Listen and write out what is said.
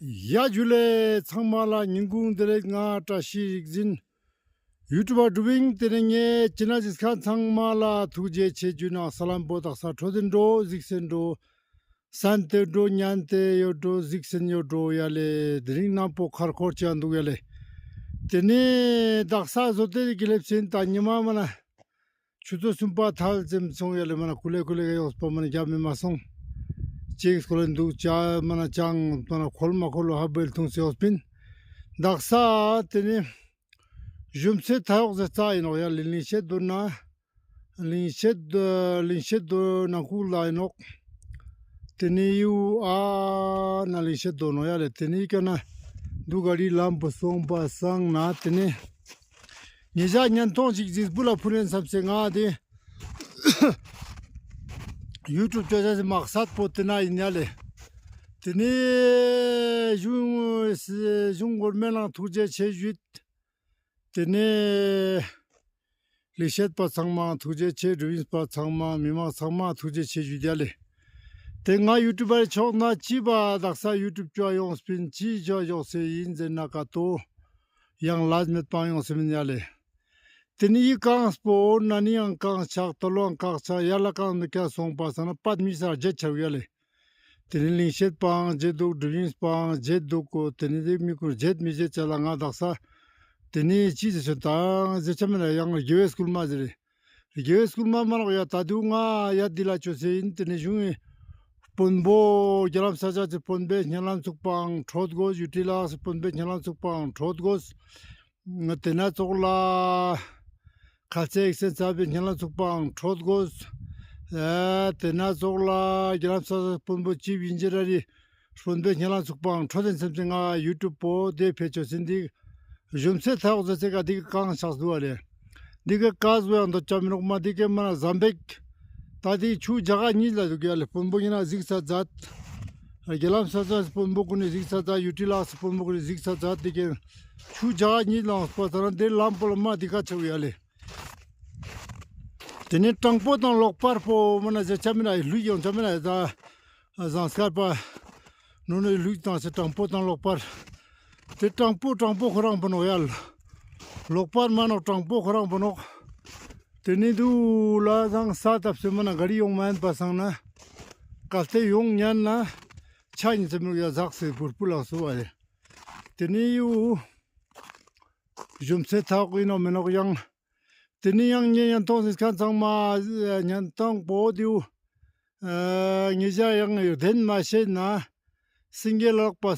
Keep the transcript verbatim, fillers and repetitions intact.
ཡ་ཇུ་ལེ། ཚང་མ་ལ་ཉིན་གུང་བདེ་ལེགས། ང་བཀྲ་ཤིས་རིག་འཛིན་ཡུ་ཊུབ་པ་དྲུག་ཨིན། ཏེ་ནེ་ངའེ་ཅི་ན་ཅི་ཁན་ཚང་མ་ལ་ཐུགས་རྗེ་ཆེ་ཞུ་ནང་སལམ་པོ་དག་ས་འཕྲོད་དེ་འགྲོ་གཟིགས་སེ་འགྲོ། གསན་ཏེ་འགྲོ་ཉན་ཏེ་ཡོད་འགྲོ་གཟིགས་སེ་ཡོད་འགྲོ་ཡ་ལེ། དེ་རིང་ནམ་པོ་ཁར་ཁོར་ཅིག་འདུག་ཡ་ལེ། ཏེ་ནེ་དག་ས་བཟོ་ལྟ་གི་ལེབས་སེ་ཨིན། ད་ཉི་མ་མ་ན་ཆུ་ཚོད་གསུམ་པ་ཐལ་ཙམ་སོང་ཡ་ལེ། མ་ན་ཀུ་ལེ་ཀུ་ལེ་ག་ཡོངས་པ་མ་ན་རྒྱབ་མེ་མ་སོང་། ཅིག་སྐོལ་ལེ་འདུག་ཅ་མ་ན་ཅང་མ་ན་ཁོལ་མ་ཁོལ་ལོ་ཧ་བེལ་ཐུང་སེ་ཡོངས་པིན། དག་ས་ཏེ་ནེ་གཞུང་ཚེ་ཐ་ཡོག་ཟེར་ཙ་ཨིན་ནོག་ཡ་ལེ། ལིང་ཤེད་དོ་ན་ལིང་ཤེད་དོ་ལིང་ཤེད་དོ་ནང་ཁུག་ལ་ཨིན་ནོག། ཏེ་ནེ་ཡུ་ཨ་ན་ལིང་ཤེད་དོ་ནོག་ཡ་ལེ། ཏེ་ནེ་ཀ་ན་འདུག་ག་རི་ལམ་པོ་སོང་པ་སང་ན་ཏེ་ནེ་ཉེ་ཞ་ཉན་ཐོང་ཞིག་ཟིག་བུ་ལ་ཕུལ་ཨིན་སམ་སེ་ང་ཏེ་ཡུ་ཊུབ་ཅོ་ཅེས་སི་མག་སད་པོ་ཏེ་ན་ཨིན་ཡ་ལེ། ཏེ་ནེ་གཞུང་གཞུང་གོར་མེན་ལ་ཐུགས་རྗེ་ཆེ་ཞུས། ཏེ་ནེ་ལིང་ཤེད་པ་ཚང་མ་ཐུགས་རྗེ་ཆེ། དྲུག་ཨིན་པ་ཚང་མ་མི་མང་ཚང་མ་ཐུགས་རྗེ་ཆེ་ཞུས་ཡ་ལེ། ཏེ་ང་ཡུ་ཊུབ་པ་ཆོག་ན་ཅི་བ་དག་ས་ཡུ་ཊུབ་ཅོ་ཡོངས་པིན་ཅི་ཅོ་ཡོག་སེ་ཨིན་ཟེར་ན་ཀ་ཏོ་ཡང་ལ་མེད་པ་ཡོངས་སེ་མིན་ཡ་ལེ། ཏེ་ནེ་ཡི་གངས་པོ་ན་ནི་ཡང་གངས་ཆགས་ཏ་ལོ་ཡང་གངས་ཆགས་ཡར་ལ་གངས་མི་ཀ་སོང་པ་སང་ན་པད་མི་སར་རྗེད་ཆ་ཡ་ལེ། ཏེ་ནེ་ལིང་ཤེད་པའང་རྗེད་དུག། དྲུག་ཨིན་པའང་རྗེད་དུག་གོ། ཏེ་ནེ་ཏེ་མི་ཀུན་རྗེད་མི་རྗེད་ཅ་ལ་ང་དག་ས་ཏེ་ནེ་ཅི་ཟེར་ཆོ་དང་ཟེར་ཆ་མེད་ན་ཡང་དགེ་བའི་སྐུལ་མ་ཟེར་རེ། དགེ་བའི་སྐུལ་མ་མ་ནོག་ཡ། ད་དུང་ང་ཡ་འདི་ལ་ཅོ་སེ་ཨིན། ཏེ་ནེ་གཞུང་ངི་དཔོན་པོ་རྒྱ་ལམ་ས་ཆ་ཅིག་དཔོན་པོའི་སྙན་ལམ་ཚུགས་པའང་འཕྲོད་དགོས། ཡུ་ཊི་ལགས་སི་དཔོན་པོའི་སྙན་ལམ་ཚུགས་པའང་འཕྲོད་དགོས། ཏེ་ན་ཙོགས་ལ་ཁ་ཚེ་ཨེག་སེན་ཚ་བའི་སྙན་ལམ་ཚུགས་པའང་འཕྲོད་དགོས། ཨ་ཏེ་ན་ཙོགས་ལ་རྒྱ་ལམ་ས་ཆ་དཔོན་པོ་ཅི་བིན་ཇི་ར་རི་དཔོན་པོའི་སྙན་ལམ་ཚུགས་པའང་འཕྲོད་དེ་སེམས་ཅན་ང་ཡུ་ཊུབ་པོ་ཏེ་ཕེ་ཅོ་སེ་ཨིན། འདི་གཞུང་ཚེ་ཐ་ཡོག་ཟེར་ཚེ་ཀ་འདི་གི་གངས་ཆགས་དུག་པ་ལེ། འདི་གི་ཀ་ཟུག་ཡང་འདོད་ཆ་མི་ནོག་མ། འདི་གི་མ་ན་ཟམ་པེག་ད་འདི་ཆུ་རྒྱ་གར་གཉིས་ལ་དུག་ཡ་ལེ། དཔོན་པོ་གཉིས་ན་གཟིགས་ས་མཛད། རྒྱ་ལམ་ས་ཆ་དཔོན་པོ་གུན་ནི་གཟིགས་ས་མཛད། ཡུ་ཊི་ལགས་སི་དཔོན་པོ་གུན་ནི་གཟིགས་ས་མཛད། འདི་གི་ཆུ་རྒྱ་གར་གཉིས་ལ་ཡོངས་པ་སང་ན་འདི་ལམ་པོ་ལ་མ་འདི་ཀ་ཆེ་བ་ཡ་ལེ། ཏེ་ནེ་སྤྲང་པོ་དང་ལོག་པར་པོ་མ་ན་ཟེར་ཆ་མེད་ན་ལུས་ཡོང་ཆ་མེད་ན་ད་ཟངས་དཀར་པ་ནོ་ནོ་ལུས་དང་སེ་སྤྲང་པོ་དང་ལོག་པར། ཏེ་སྤྲང་པོ་སྤྲང་པོ་ཁོ་རང་པོ་ནོག་ཡ་ལེ། ལོག་པར་མ་ནོག་སྤྲང་པོ་ཁོ་རང་པོ་ནོག། ཏེ་ནེ་དུ་ལ་ཟངས་ས་བཏབ་སེ་མ་ན་ག་རི་ཡོང་མ་ཡིན་པ་སང་ན་གལ་ཏེ་ཡོང་ཉན་ན་ཆ་ཉིན་ཙམ་ཡོང་ཡ་ཟག་སེ་བུར་པུ་ལངས་སུ་བ་རེ། ཏེ་ནེ་ཡུ་གཞུང་ཚེ་ཐག་ཨིན་ནོག་མེན་ནོག་ཡང་། ཏེ་ནེ་ཡང་ངའེ་ཉན་ཐོང་ཟེར་ཁན་ཚང་མ་ཉན་ཐོང་པོ་དེའུ་ཨ་ཉེ་ཞ་ཡང་བདེན་མ་ཤེས་ན་སེང་གེ་ལག་པ་